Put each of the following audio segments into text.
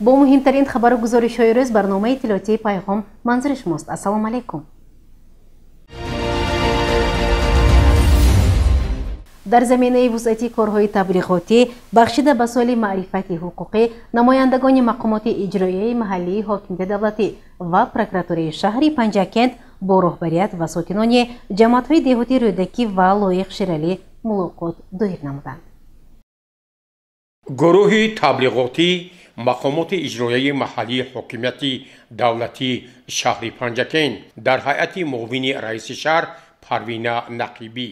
Бо муҳимтарин хабару гузоришҳои рӯз барномаи иттилоотии Пайғом манзури шумост. Ассалому алайкум. Дар заминаи вусъати корҳои таблиғотӣ бахшида ба соли маърифати ҳуқуқӣ, намояндагони мақомоти иҷроияи маҳаллии ҳокимияти давлатӣ ва прокуратураи шаҳри Панҷакент бо роҳбарият ва сокинони ҷамоатҳои деҳоти Рӯдакӣ ва Лоиқ Шералӣ мулоқот доир намуданд. Гурӯҳи таблиғотӣ мақомоти иҷроияи маҳаллии ҳокимияти давлатии шаҳри Панҷакент дар ҳайати муовини раиси шаҳр Парвина Нақибӣ,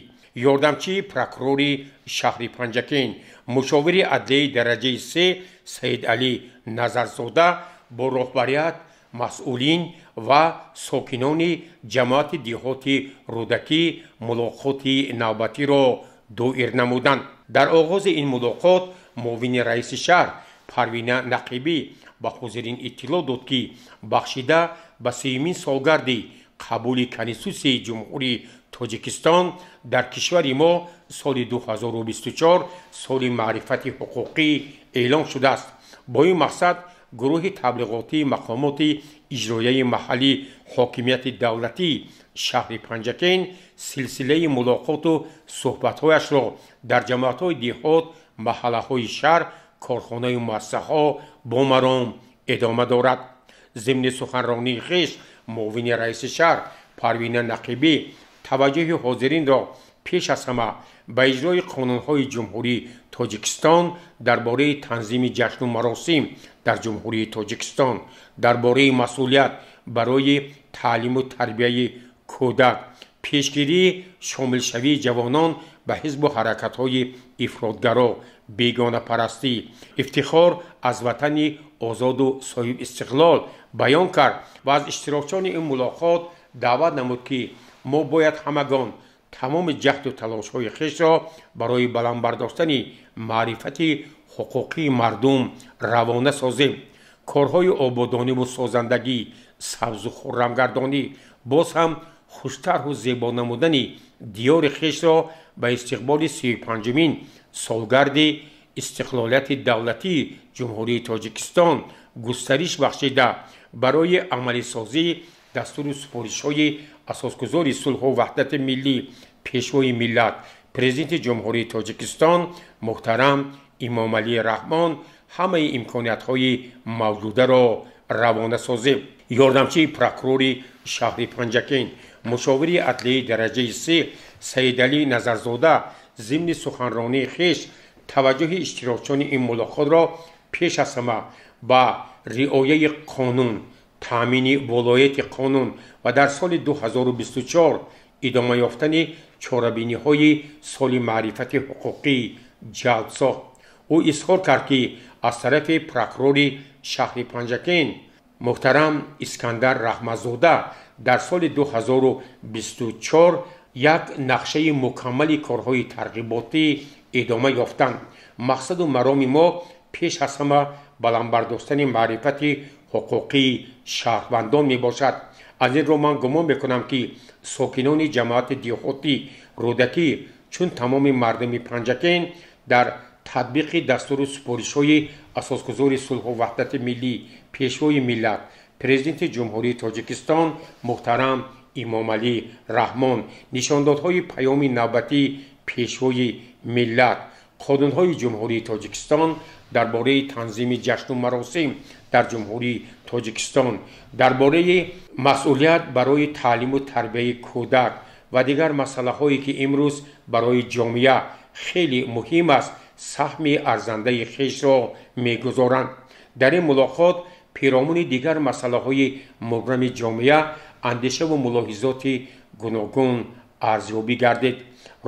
ёрдамчии прокурори шаҳри Панҷакент, мушовири адлияи дараҷаи се Саидалӣ Назарзода бо роҳбарият, масъулин ва сокинони ҷамоати деҳоти Рӯдакӣ мулоқоти навбатиро доир намуданд. Дар оғози ин мулоқот муовини раиси шаҳр Парвина Нақибӣ ба ҳозирин иттилоъ дод, ки бахшида ба сеюмин солгарди қабули Конститутсияи Ҷумҳурии Тоҷикистон дар кишвари мо соли 2024 соли маърифати ҳуқуқӣ эълон шудааст. Бо ин мақсад гурӯҳи таблиғотии мақомоти иҷроияи маҳаллии ҳокимияти давлатии шаҳри Панҷакент силсилаи мулоқоту суҳбатҳояшро дар ҷамоатҳои деҳот, маҳаллаҳои шаҳр, корхонаю муассисаҳо бо маром идома дорад. Зимни суханронии хеш муовини раиси шаҳр Парвина Нақибӣ таваҷҷӯҳи ҳозиринро пеш аз ҳама ба иҷрои қонунҳои Ҷумҳурии Тоҷикистон дар бораи танзими ҷашну маросим дар Ҷумҳурии Тоҷикистон, дар бораи масъулият барои таълиму тарбияи кӯдак, пешгирии шомилшавии ҷавонон ба ҳизбу ҳаракатҳои ифротгаро, бегонапарастӣ, ифтихор аз ватани озоду соҳибистиқлол баён кард ва аз иштирокчиёни ин мулоқот даъват намуд, ки мо бояд ҳамагон тамоми ҷаҳду талошҳои хешро барои баланд бардоштани маърифати ҳуқуқии мардум равона созем. Корҳои ободониву созандагӣ, сабзу хуррамгардонӣ, боз ҳам хуштарҳу зебо намудани диёри хешро ба истиқболи 35-умин солгарди истиқлолияти давлатии Ҷумҳурии Тоҷикистон густариш бахшида барои амалисозии дастуру супоришҳои асосгузори сулҳу ваҳдати миллӣ, пешвои миллат, президенти Ҷумҳурии Тоҷикистон муҳтарам Имомалӣ Раҳмон ҳамаи имкониятҳои мавҷударо равона созем. Ёрдамчии прокурори шаҳри Панҷакент, мушовири адлияи дараҷаи се Саидалӣ Назарзода зимни суханронии хеш таваҷҷӯҳи иштирокчиёни ин мулоқотро пеш аз ҳама ба риояи қонун, таъмини волояти қонун ва дар соли 2024 идома ёфтани чорабиниҳои соли маърифати ҳуқуқӣ ҷалб сохт. Ӯ изҳор кард, ки аз тарафи прокурори шаҳри Панҷакент муҳтарам Искандар Раҳматзода дар соли 2024 як нақшаи мукаммали корҳои тарғиботӣ идома ёфтанд. Мақсаду мароми мо пеш аз ҳама баланд бардоштани маърифати ҳуқуқии шаҳрвандон мебошад. Аз ин рӯ ман гумон мекунам, ки сокинони ҷамоати деҳоти Рӯдакӣ чун тамоми мардуми Панҷакент дар татбиқи дастуру супоришҳои асосгузори сулҳу ваҳдати миллӣ, пешвои миллат, президенти Ҷумҳурии Тоҷикистон муҳтарам Имомалӣ Раҳмон, нишондодҳои паёми навбатии пешвои миллат, қонунҳои Ҷумҳурии Тоҷикистон дар бораи танзими ҷашну маросим дар Ҷумҳурии Тоҷикистон, дар бораи масъулият барои таълиму тарбияи кӯдак ва дигар масъалаҳое, ки имрӯз барои ҷомеа хеле муҳим аст, саҳми арзандаи хешро мегузоранд. Дар ин мулоқот пиромуни дигар масъалаҳои мубрами ҷомеа андешаву мулоҳизоти гуногун арзёбӣ гардид.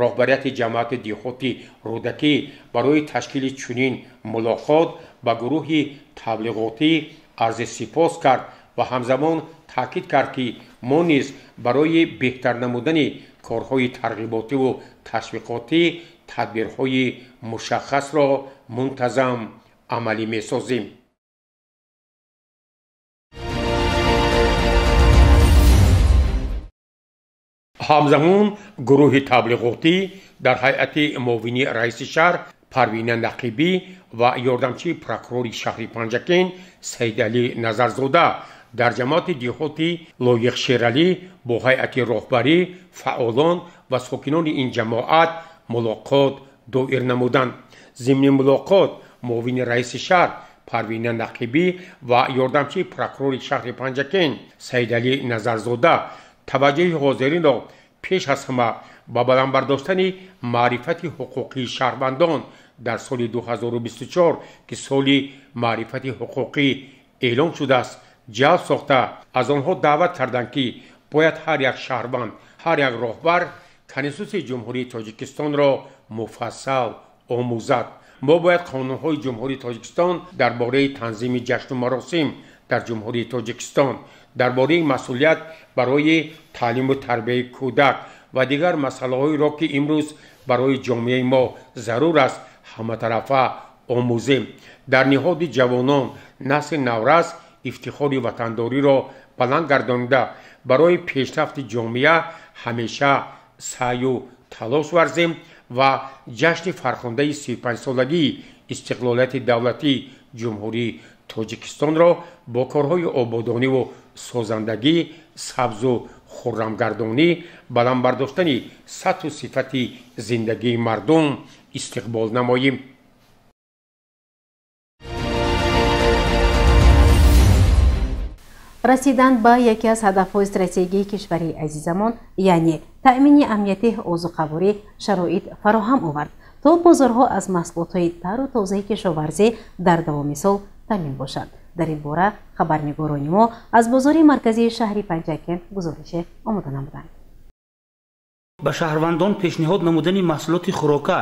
Роҳбарияти ҷамоати деҳоти Рӯдакӣ барои ташкили чунин мулоқот ба гурӯҳи таблиғотӣ арзи сипос кард ва ҳамзамон таъкид кард, ки мо низ барои беҳтар намудани корҳои тарғиботиву ташвиқотӣ тадбирҳои мушаххасро мунтазам амалӣ месозем. Ҳамзамон гурӯҳи таблиғотӣ дар ҳайати муовини раиси шаҳр Парвина Нақибӣ ва ёрдамчии прокурори шаҳри Панҷакент Саидалӣ Назарзода дар ҷамоати деҳоти Лоиқ Шералӣ бо ҳайати роҳбарӣ, фаъолон ва сокинони ин ҷамоат мулоқот доир намуданд. Зимни мулоқот муовини раиси шаҳр Парвина Нақибӣ ва ёрдамчии прокурори шаҳри Панҷакент Саидалӣ Назарзода таваҷҷӯҳи ҳозиринро пеш аз ҳама ба баланд бардоштани маърифати ҳуқуқии шаҳрвандон дар соли 2024, ки соли маърифати ҳуқуқӣ эълон шудааст, ҷалб сохта, аз онҳо даъват карданд, ки бояд ҳар як шаҳрванд, ҳар як роҳбар Конститутсияи Ҷумҳурии Тоҷикистонро муфассал омӯзад. Мо бояд қонунҳои Ҷумҳурии Тоҷикистон дар бораи танзими ҷашну маросим дар Ҷумҳурии Тоҷикистон, дар бораи масъулият барои таълиму тарбияи кӯдак ва дигар масъалаҳоеро, ки имрӯз барои ҷомеаи мо зарур аст, ҳаматарафа омӯзем. Дар ниҳоди ҷавонон, насли наврас ифтихори ватандориро баланд гардонида, барои пешрафти ҷомеа ҳамеша саъю талош варзем ва ҷашни фархундаи 35-солагии истиқлолияти давлатии Ҷумҳурии Тоҷикистонро бо корҳои ободониву созандагӣ, сабзу хуррамгардонӣ, баланд бардоштани сатҳу сифати зиндагии мардум истиқбол намоем. Расидан ба яке аз ҳадафҳои стратегии кишвари азизамон, яъне таъмини амнияти озуқаворӣ, шароит фароҳам овард, то бозорҳо аз маҳсулотҳои тару тозаи кишоварзӣ дар давоми сол таъмин бошанд. Дар ин бора хабарнигорони мо аз бозори марказии шаҳри Панҷакент гузорише омода намуданд. Ба шаҳрвандон пешниҳод намудани маҳсулоти хӯрока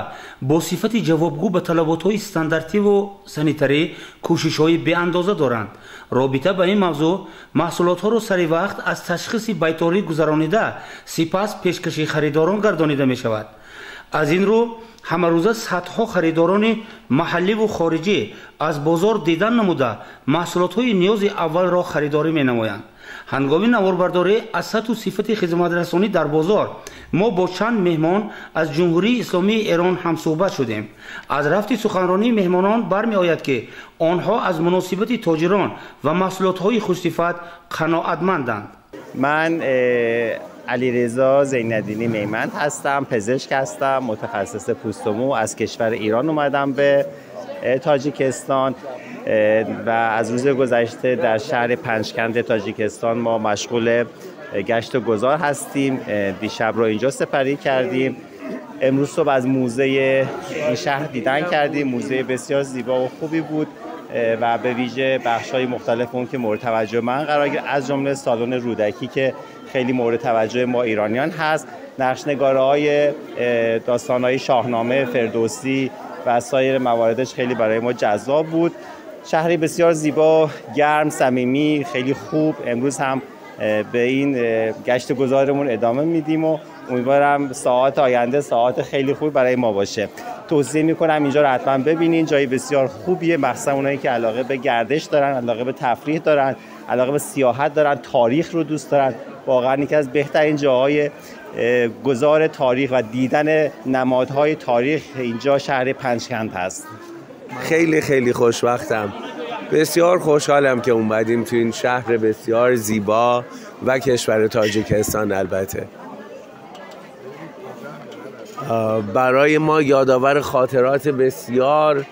бо сифати ҷавобгӯ ба талаботҳои стандартиву санитарӣ кӯшишҳои беандоза доранд. Робита ба ин мавзӯъ маҳсулотҳоро сари вақт аз ташхиси байторӣ гузаронида, сипас пешкаши харидорон гардонида мешавад. Аз ин рӯ ҳамарӯза садҳо харидорони маҳалливу хориҷӣ аз бозор дидан намуда, маҳсулотҳои ниёзи аввалро харидорӣ менамоянд. Ҳангоми наворбардорӣ аз сатҳу сифати хизматрасонӣ дар бозор мо бо чанд меҳмон аз Ҷумҳурии Исломии Эрон ҳамсӯҳбат шудем. Аз рафти суханронии меҳмонон бармеояд, ки онҳо аз муносибати тоҷирон ва маҳсулотҳои хушсифат қаноатманданд. Ман علیرضا زینالدینی میمند هستم، پزشک هستم، متخصص پوست و مو، از کشور ایران اومدم به تاجیکستان و از روز گذشته در شهر پنجکند تاجیکستان ما مشغول گشت و گذار هستیم. دیشب رو اینجا سپری کردیم. امروز صبح از موزه این شهر دیدن کردیم. موزه بسیار زیبا و خوبی بود و به ویژه بخش‌های مختلف اون که مورد توجه من قرار گرفت، از جمله سالن رودکی که خیلی مورد توجه ما ایرانیان هست، نقش‌نگاره‌های داستان‌های شاهنامه فردوسی و سایر مواردش خیلی برای ما جذاب بود. شهری بسیار زیبا، گرم، صمیمی، خیلی خوب. امروز هم به این گشت گذارمون ادامه میدیم و امیدوارم ساعات آینده ساعات خیلی خوب برای ما باشه. توصیه میکنم اینجا رو حتما ببینین، جای بسیار خوبیه، مخصوصا اونایی که علاقه به گردش دارن، علاقه به تفریح دارن، علاقه به سیاحت دارن، تاریخ رو دوست دارن. واقعا یکی از بهترین جاهای گذار تاریخ و دیدن نمادهای تاریخ اینجا شهر پنجکند هست. خیلی خیلی خوشبختم، بسیار خوشحالم که اومدیم تو این شهر بسیار زیبا و کشور تاجیکستان. البته برای ما یادآور خاطرات بسیار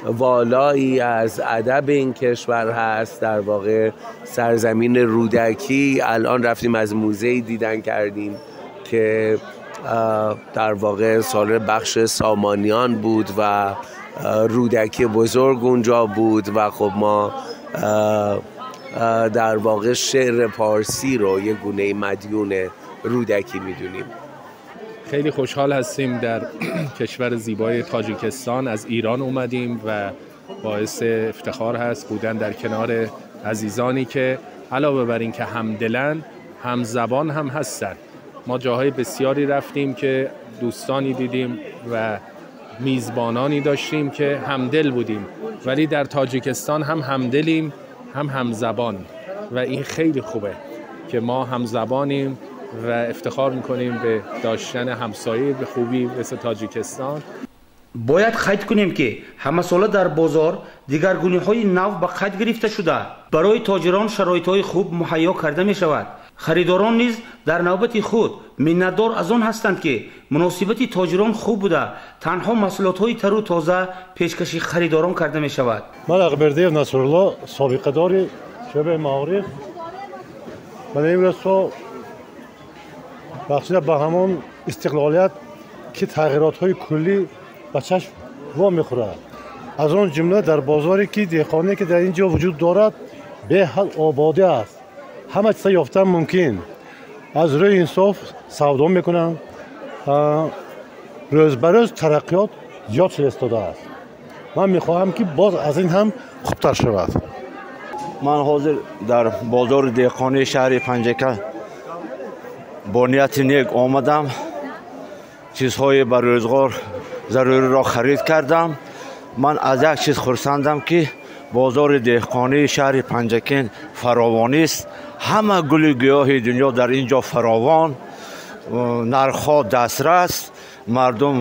والایی از ادب این کشور هست، در واقع سرزمین رودکی. الان رفتیم از موزه دیدن کردیم که در واقع سال بخش سامانیان بود و رودکی بزرگ اونجا بود و خب ما در واقع شعر پارسی رو یه گونه مدیون رودکی میدونیم. خیلی خوشحال هستیم در کشور زیبای تاجیکستان، از ایران اومدیم و باعث افتخار هست بودن در کنار عزیزانی که علاوه بر این که همدلن، هم زبان هم هستن. ما جاهای بسیاری رفتیم که دوستانی دیدیم و میزبانانی داشتیم که همدل بودیم، ولی در تاجیکستان هم همدلیم هم همزبان و این خیلی خوبه که ما همزبانیم و افتخار میکنیم به داشتن همسایه به خوبی مثل تاجیکستان. Бояд қайд кунем, ки ҳамасола дар бозор дигаргуниҳои нав ба қайд гирифта шуда, барои тоҷирон шароитҳои хуб муҳайё карда мешавад. Харидорон низ дар навбати худ миннатдор аз он ҳастанд, ки муносибати тоҷирон хуб буда, танҳо маҳсулотҳои тару тоза пешкаши харидорон карда мешавад. Ман Ақбердиев Насрулло, собиқадори шӯъбаи маориф. Ман имрӯзҳо бахшида ба ҳамон истиқлолият, ки тағйиротҳои куллӣ ба чашм во мехӯрад, аз он ҷумла дар бозоре ки деҳқоне ки дар ин ҷо вуҷуд дорад, беҳад ободӣ аст. Ҳама чиза ёфтан мумкин, аз рӯи инсоф савдо мекунанд. Рӯз ба рӯз тараққиёт зиёд шуда истодааст. Ман мехоҳам, ки боз аз ин ҳам хубтар шавад. Ман ҳозир дар бозори деҳқонии шаҳри Панҷакент бо нияти нек омадам, чизҳои ба рӯзғор заруриро харид кардам. Ман аз як чиз хурсандам, ки бозори деҳқонии шаҳри Панҷакент фаровонист. Ҳама гули гиёҳи дунё дар ин ҷо фаровон, нархҳо дастрас, мардум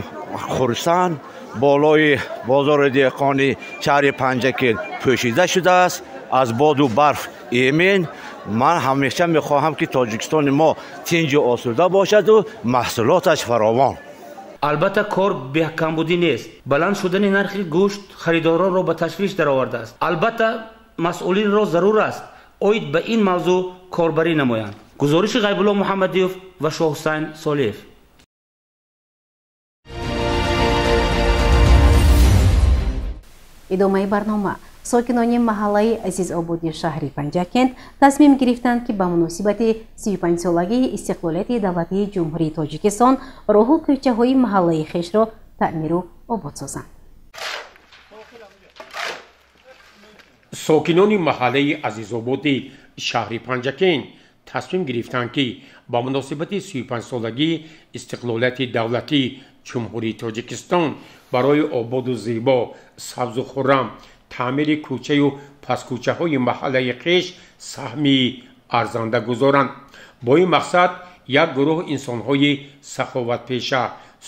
хурсанд. Болои бозори деҳқони шаҳри Панҷакент пӯшида шудааст, аз боду барф эмин. Ман ҳамеша мехоҳам, ки Тоҷикистони мо тинҷу осуда бошаду маҳсулоташ фаровон. Албатта, кор бекамбудӣ нест. Баланд шудани нархи гӯшт харидоронро ба ташвиш даровардааст. Албатта, масъулинро зарур аст оид ба ин мавзӯъ корбарӣ намоянд. Гузориши Ғайбулло Муҳаммадиев ва Шоҳҳусайн Солиев. Идомаи барнома. Сокинони маҳаллаи Азизободи шаҳри Панҷакент тасмим гирифтанд, ки ба муносибати 35-солагии истиқлолияти давлатии Ҷумҳурии Тоҷикистон роҳу кӯчаҳои маҳаллаи хешро таъмиру обод созанд. Сокинони маҳаллаи Азизободи шаҳри Панҷакент тасмим гирифтанд, ки ба муносибати 35-солагии истиқлолияти давлатии Ҷумҳурии Тоҷикистон барои ободу зебо, сабзу хуррам, таъмири кӯчаю паскӯчаҳои маҳаллаи хеш саҳми арзанда гузоранд. Бо ин мақсад як гурӯҳ инсонҳои саховатпеша,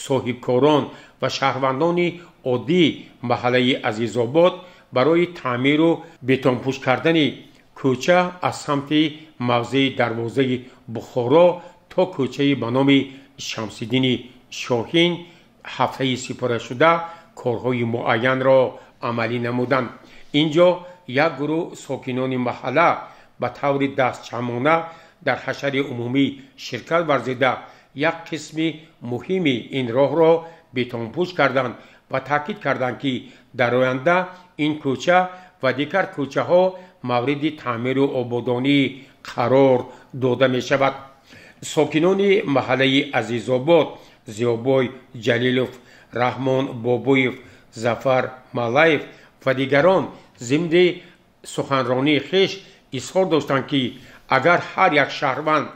соҳибкорон ва шаҳрвандони оддии маҳаллаи Азизобод барои таъмиру бетонпӯш кардани кӯча аз самти мавзеи дарвозаи Бухоро то кӯчаи ба номи Шамсиддини Шоҳин ҳафтаи сипарашуда корҳои муайянро амалӣ намуданд. Ин ҷо як гурӯҳ сокинони маҳалла ба таври дастҷамъона дар ҳашари умумӣ ширкат варзида, як қисми муҳими ин роҳро бетонпӯш карданд ва таъкид карданд, ки дар оянда ин кӯча ва дигар кӯчаҳо мавриди таъмиру ободонӣ қарор дода мешавад. Сокинони маҳаллаи Азизобод Зиёбой Ҷалилов, Раҳмон Бобоев, Зафар Малаев ва дигарон зимни суханронии хеш изҳор доштанд, ки агар ҳар як шаҳрванд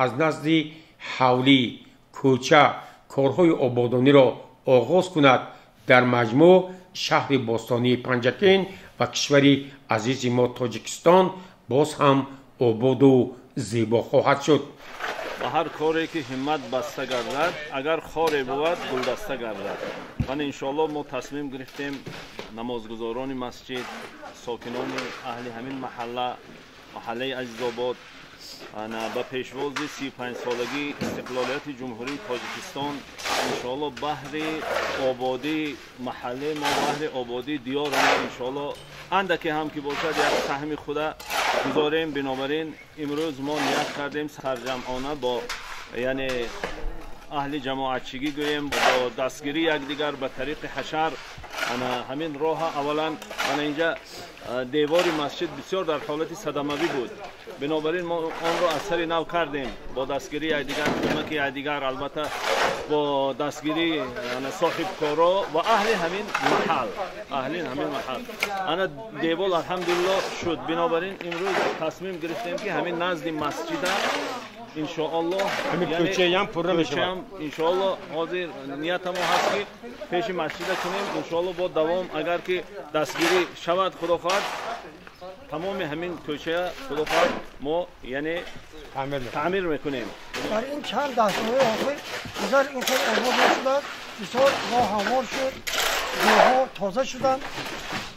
аз назди ҳавлӣ, кӯча корҳои ободониро оғоз кунад, дар маҷмӯъ шаҳри бостонии Панҷакент ва кишвари азизи мо Тоҷикистон боз ҳам ободу зебо хоҳад шуд. Ба ҳар коре ки ҳиммат баста гардад, агар хоре бувад, гулдаста гардад. Ман иншоалло мо тасмим гирифтем, намозгузорони масҷид, сокинони аҳли ҳамин маҳалла, маҳаллаи Азизобод, ба пешвози 35-солагии истиқлолияти Ҷумҳурии Тоҷикистон иншоалло баҳри ободии маҳаллаи мо, баҳри ободии диёри мо иншоалло андаке ҳам ки бошад як саҳми худа гузорем. Бинобар ин имрӯз мо ният кардем сарҷамъона бо, яъне аҳли ҷамоатчигӣ гӯем, бо дастгирии якдигар ба тариқи ҳашар ана ҳамин роҳа. Аввалан ана инҷа девори масҷид бисёр дар ҳолати садамавӣ буд, бинобар ин мо онро аз сари нав кардем бо дастгирии якдигар, кӯмаки якдигар, албатта бо дастгирии соҳибкоро ва аҳли ҳамин маҳал, аҳли ҳамин маҳал. Ана девол алҳамдулилло шуд. Бинобар ин имрӯз тасмим гирифтем, ки ҳамин назди масҷида иншоаллоҳ ҳамин кӯчаям пурра мешавад. Иншоалло ҳозир ниятамо ҳаст, ки пеши масҷида кунем. Иншоалло бо давом, агар ки дастгирӣ шавад, худо хоҳад, тамоми ҳамин кӯча худо хоҳад мо яъне таъмир мекунем. Дар ин чанд даҳсолаи охир бисёр ин хел обод нашудааст, бисёр роҳ ҳамвор шуд. Деҳҳо тоза шуданд.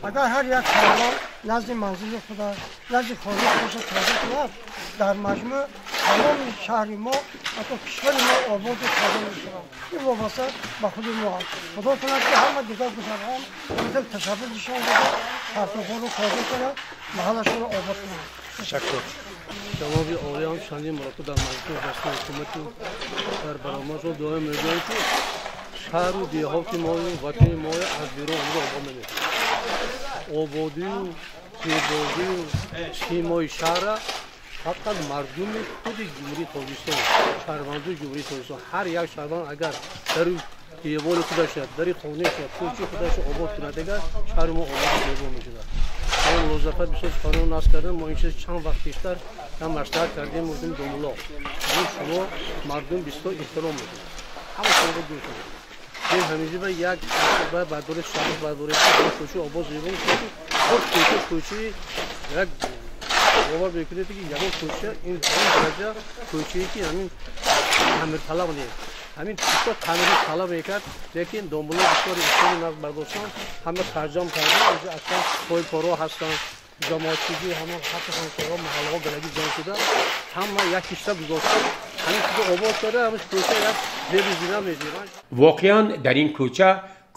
Агар ҳар як шаҳрванд назди манзили худа, назди хонаи худашро тоза кунад, дар маҷмӯъ тамоми шаҳри мо, ҳатто кишвари мо ободу тоза мешавад. Ин вобаста ба худи мо аст. Худо кунад, ки ҳама дигар гузарҳоам хел ташаббус нишон дода, партовҳоро тоза кунад, маҳаллашонро обод кунанд. Ташаккур. Ҷаноби олиам чандин маротиба дар маҷлиси васти ҳукумату дар баромадшон доим мегӯянд, ки шаҳру деҳоти мою ватани моя аз берун омада обод намекунад. Ободию зебогию симои шаҳра фақат мардуми худи Ҷумҳурии Тоҷикистон, шаҳрвандои Ҷумҳурии Тоҷикистон, ҳар як шаҳрванд агар дари девори худаша, дари хонаша, кӯчаи худаша обод кунад, дигар шаҳри мо ободу зебо мешавад. Мо Муллозафар бисёр суханон насб кардем, мо ин чиз чанд вақт пештар ям маслиҳат кардем, гуфтем, домулло, шумо мардум бисёр эҳтиром мекунад, ҳама шуморо гӯш мекунад. Ин ҳаминҷо як бардори шаҳр бардори кӯчаи обод зебо мешавад. Худ кӯча кӯчаи як бовар мекунед, ки ягон кӯча ин дараҷа кӯчае, ки ҳамин таъмирталаб нест, ҳамин бисёр таъмири талаб мекард, лекин домулло бисёр эҳтироми нақд бардоштан, ҳама тарҷам кардан. Инҷо аслан пойкорҳо ҳастанд, ҷамоатчигӣ, ҳама ҳатто ҳамсояҳо, маҳаллаҳо галагӣ ҷамъ шуда, ҳама як кишта гузошта, ҳамин чизо обод карда, ҳамин кӯча як зебу зина мешавад. Воқеан, дар ин кӯча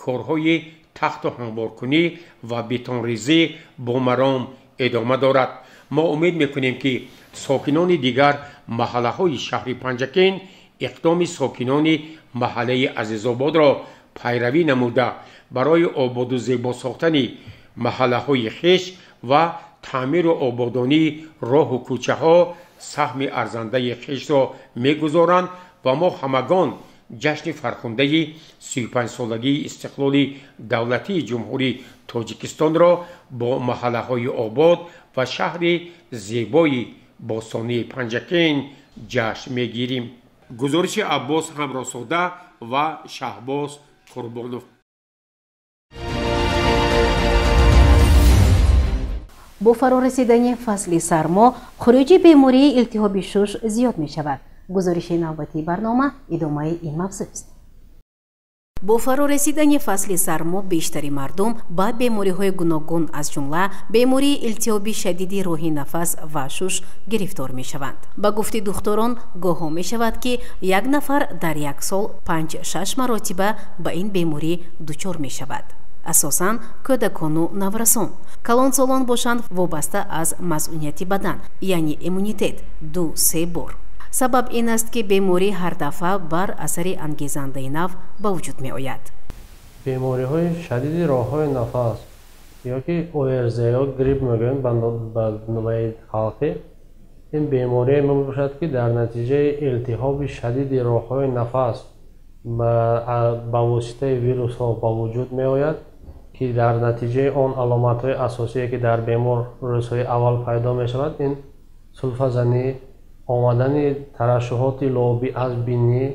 корҳои тахту ҳамворкунӣ ва бетонрезӣ бо маром идома дорад. Мо умед мекунем, ки сокинони дигар маҳаллаҳои шаҳри Панҷакент иқдоми сокинони маҳаллаи Азизободро пайравӣ намуда, барои ободу зебо сохтани маҳаллаҳои хеш ва таъмиру ободонии роҳу кӯчаҳо саҳми арзандаи хешро мегузоранд ва мо ҳамагон ҷашни фархундаи 35-солагии истиқлоли давлатии Ҷумҳурии Тоҷикистонро бо маҳаллаҳои обод ва шаҳри зебои бостонии Панҷакент ҷашн мегирим. Гузориши Аббос Ҳамроҳзода ва Шаҳбоз Қурбонов. Бо фарорасидани фасли сармо хуруҷи бемории илтиҳоби шуш зиёд мешавад. Гузориши навбатии барнома идомаи ин мавзӯъст. Бо фарорасидани фасли сармо бештари мардум ба бемориҳои гуногун, аз ҷумла бемории илтиҳоби шадиди роҳи нафас ва шуш гирифтор мешаванд. Ба гуфти духторон, гоҳҳо мешавад, ки як нафар дар як сол 5-6 маротиба ба ин беморӣ дучор мешавад. Асосан кӯдакону наврасон. Калонсолон бошанд, вобаста аз масъунияти бадан, яъне иммунитет, 2-3 бор. Сабаб ин аст, ки беморӣ ҳар дафъа бар асари ангезандаи нав ба вуҷуд меояд. Бемориҳои шадиди роҳҳои нафас ё ки ОРЗ ё грипп мегӯем ба номаи халқӣ, ин беморие мебошад, ки дар натиҷаи илтиҳоби шадиди роҳҳои нафас ба воситаи вирусҳо ба вуҷуд меояд, ки дар натиҷаи он аломатҳои асосие, ки дар бемор рӯзҳои аввал пайдо мешавад, ин сулфазанӣ, омадани тарашшуҳоти лобӣ аз бинӣ,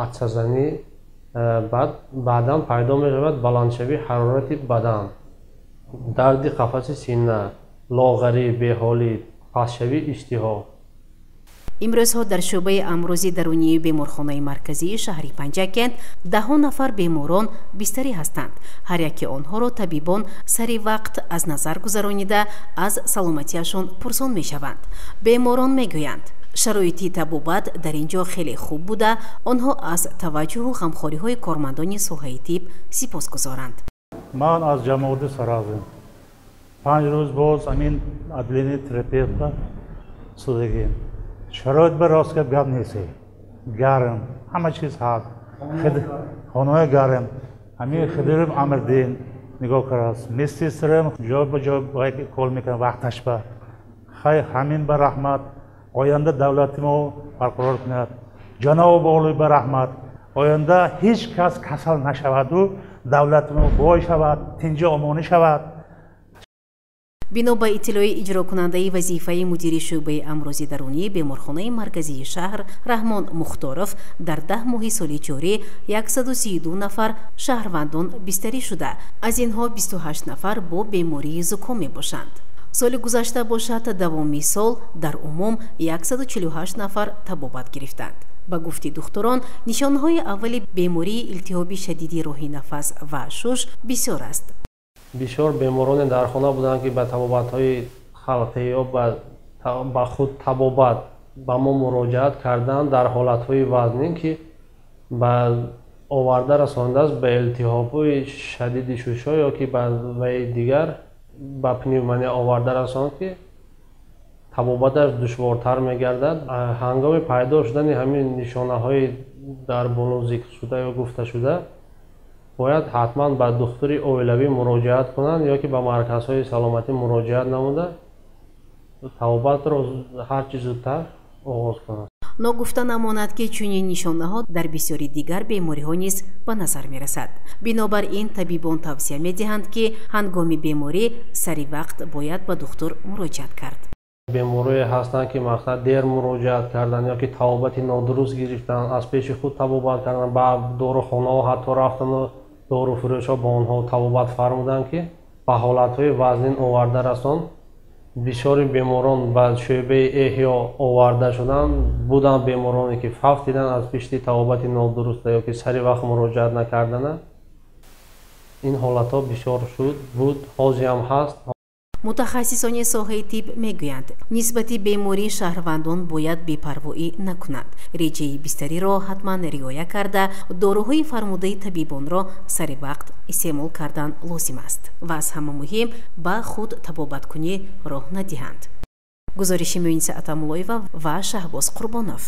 атсазанӣ, баъдан пайдо мешавад баландшавии ҳарорати бадан, дарди қафаси сина, лоғарӣ, беҳолӣ, пастшавии иштиҳо. Имрӯзҳо дар шӯъбаи амрози дарунии беморхонаи марказии шаҳри Панҷакент даҳҳо нафар беморон бистарӣ ҳастанд. Ҳар яке онҳоро табибон сари вақт аз назар гузаронида, аз саломатиашон пурсон мешаванд. Беморон мегӯянд, шароити табобат дар ин ҷо хеле хуб буда, онҳо аз таваҷҷӯҳу ғамхориҳои кормандони соҳаи тиб сипосгузоранд. Ман аз ҷамоати Саразм 5 рӯз боз ҳамин отделение терапевта судагим. Шароит ба рост гап нест, гарм, ҳама чиз ҳаст, хонаҳои гарм. Ҳамин хидирим Амирдин нигоҳ кардааст, медсестрам ҷой ба ҷой кол мекунад вақташ ба хай. Ҳамин ба раҳмат, оянда давлати мо барқарор кунад. Ҷаноби олӣ ба раҳмат, оянда ҳеҷ кас касал нашаваду давлати мо бой шавад, тинҷи омонӣ шавад. Бино ба иттилои иҷрокунандаи вазифаи мудири шӯъбаи амрози дарунии беморхонаи марказии шаҳр Раҳмон Мухторов, дар 10 моҳи соли ҷорӣ 132 нафар шаҳрвандон бистарӣ шуда, аз инҳо 28 нафар бо бемории зуком мебошанд. Соли гузашта бошад, давоми сол дар умум 148 нафар табобат гирифтанд. Ба гуфти духтурон, нишонаҳои аввали бемории илтиҳоби шадиди роҳи нафас ва шуш бисёр аст. Бисёр бемороне дар хона буданд, ки ба табобатҳои халқӣ ё ба худ табобат ба мо муроҷиат карданд дар ҳолатҳои вазнин, ки ба оварда расондааст ба илтиҳобҳои шадиди шушҳо ё ки ба ваи дигар ба пневмония оварда расонд, ки табобаташ душвортар мегардад. Ҳангоми пайдо шудани ҳамин нишонаҳои дар боло зикршуда ё гуфташуда бояд ҳатман ба духтури оилавӣ муроҷиат кунанд ё ки ба марказҳои саломатӣ муроҷиат намуда табобатро ҳарчи зудтар оғоз кунанд. Ногуфта намонад, ки чунин нишонаҳо дар бисёри дигар бемориҳо низ ба назар мерасад. Бинобар ин табибон тавсия медиҳанд, ки ҳангоми беморӣ сари вақт бояд ба духтур муроҷиат кард. Беморое ҳастанд, ки мақсад дер муроҷиат кардан ё ки табобати нодуруст гирифтан, аз пеши худ табобат кардан, ба дорухонаҳо ҳатто рафтану доруфурӯшҳо ба онҳо табобат фармуданд, ки ба ҳолатҳои вазнин оварда расонд. Бисёри беморон ба шӯъбаи эҳё оварда шуданд. Буданд бемороне, ки фавтиданд аз пишти табобати нодуруста ё ки сари вақт муроҷиат накардана. Ин ҳолатҳо бисёр шуд, буд, ҳозир ҳам ҳаст. Мутахассисони соҳаи тиб мегӯянд, нисбати бемории шаҳрвандон бояд бепарвоӣ накунанд. Реҷаи бистариро ҳатман риоя карда, доруҳои фармудаи табибонро сари вақт истеъмол кардан лозим аст ва аз ҳама муҳим ба худ табобаткунӣ роҳ надиҳанд. Гузориши Муиниса Атамуллоева ва Шаҳбоз Қурбонов.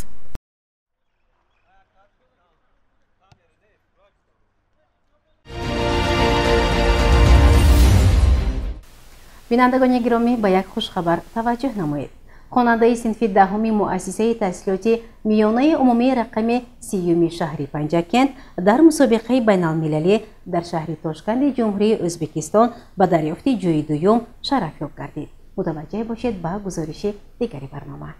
Бинандагони гиромӣ, ба як хушхабар таваҷҷӯҳ намоед. Хонандаи синфи 10-уми муассисаи таҳсилоти миёнаи умумии рақами 30-юми шаҳри Панҷакент дар мусобиқаи байналмилалӣ дар шаҳри Тошканди Ҷумҳурии Ӯзбекистон ба дарёфти ҷойи дуюм шарафёб гардид. Мутаваҷҷеҳ бошед ба гузориши дигари барнома.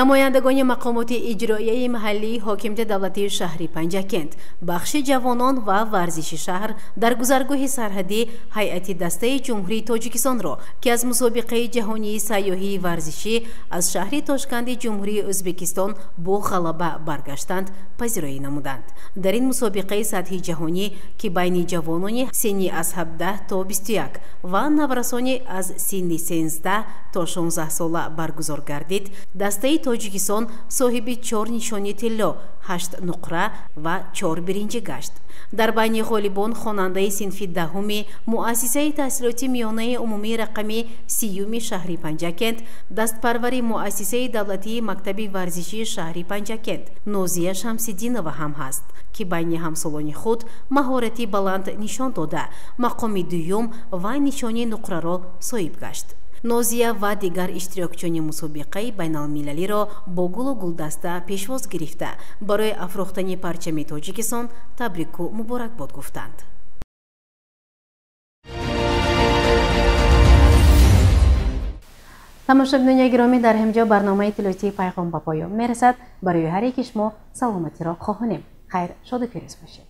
Намояндагони мақомоти иҷроияи маҳаллии ҳокимияти давлатии шаҳри Панҷакент, бахши ҷавонон ва варзиши шаҳр дар гузаргоҳи сарҳадӣ ҳайати дастаи Ҷумҳурии Тоҷикистонро, ки аз мусобиқаи ҷаҳонии сайёҳии варзишӣ аз шаҳри Тошканди Ҷумҳурии Ӯзбекистон бо ғалаба баргаштанд, пазироӣ намуданд. Дар ин мусобиқаи сатҳи ҷаҳонӣ, ки байни ҷавонони синни аз 17 то 21 ва наврасони аз синни 13 то 16 сола баргузор гардид, дастаи Тоҷикистон соҳиби 4 нишони тилло, 8 нуқра ва 4 биринҷӣ гашт. Дар байни ғолибон хонандаи синфи 10-уми муассисаи таҳсилоти миёнаи умумии рақами 30-юми шаҳри Панҷакент, дастпарвари муассисаи давлатии мактаби варзишии шаҳри Панҷакент Нозия Шамсиддинова ҳам ҳаст, ки байни ҳамсолони худ маҳорати баланд нишон дода, мақоми дуюм ва нишони нуқраро соҳиб гашт. Нозия ва дигар иштирокчиёни мусобиқаи байналмилалиро бо гулу гулдаста пешвоз гирифта, барои афрохтани парчами Тоҷикистон табрику муборакбод гуфтанд. Тамошобинони гиромӣ, дар ҳамҷо барномаи иттилоотии Пайғом ба поён мерасад. Барои ҳар яки шумо саломатиро хоҳонем. Хайр, шоду фирӯз бошед.